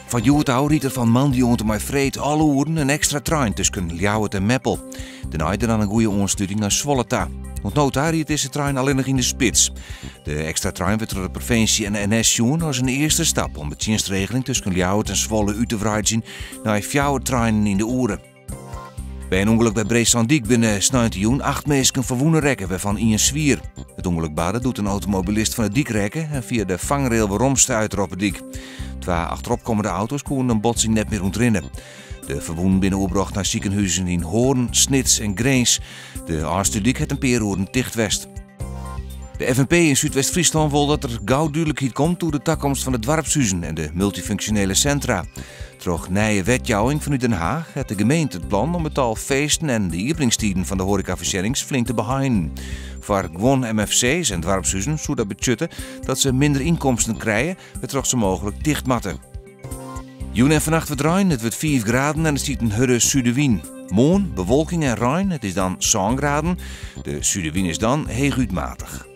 Fan hjoed ôf rydt der fan moandei oant en mei freed alle oeren in ekstra trein tusken Ljouwert en Meppel. Dêrnei der dan in goede oansluting nei Zwolle ta. Oant no ta ried dizze trein allinnich yn de spits. De ekstra trein wurdt troch de provinsje en de NS sjoen as in earste stap om de tsjinstregeling tusken Ljouwert en Zwolle út te wreidzjen nei fjouwer treinen yn de oere. By in ûngelok by Breesândyk binne sneintejûn acht minsken ferwûne rekke, wêrfan ien swier. It ûngelok barde doe't in automobilist fan de dyk rekke en fia de fangrail weromstuitere op 'e dyk. Twa achteropkommende auto's koenen in botsing net mear ûntrinne. De ferwûnen binne oerbrocht nei sikehûzen yn Hoorn, Snits en Grins. De Ofslútdyk hat in pear oeren ticht west. De FNP yn Súdwest-Fryslân wol dat der gau dúdlikheid komt oer de takomst fan de doarpshuzen en de multyfunksjonele sintra. Troch nije wetjouwing fanút Den Haach hat de gemeente it plan om it tal feesten en de iepeningstiden fan de hoarekafoarsjennings flink te beheinen. Foar guon MFC's en doarpshuzen soe dat betsjutte dat se minder ynkomsten krije, wêrtroch't se mooglik ticht moatte. Jûn en fannacht wat rein, it wurdt 5 graden en der stiet in hurde sudewyn. Moarn bewolking en rein, it is dan 7 graden. De sudewyn is dan heechút matich.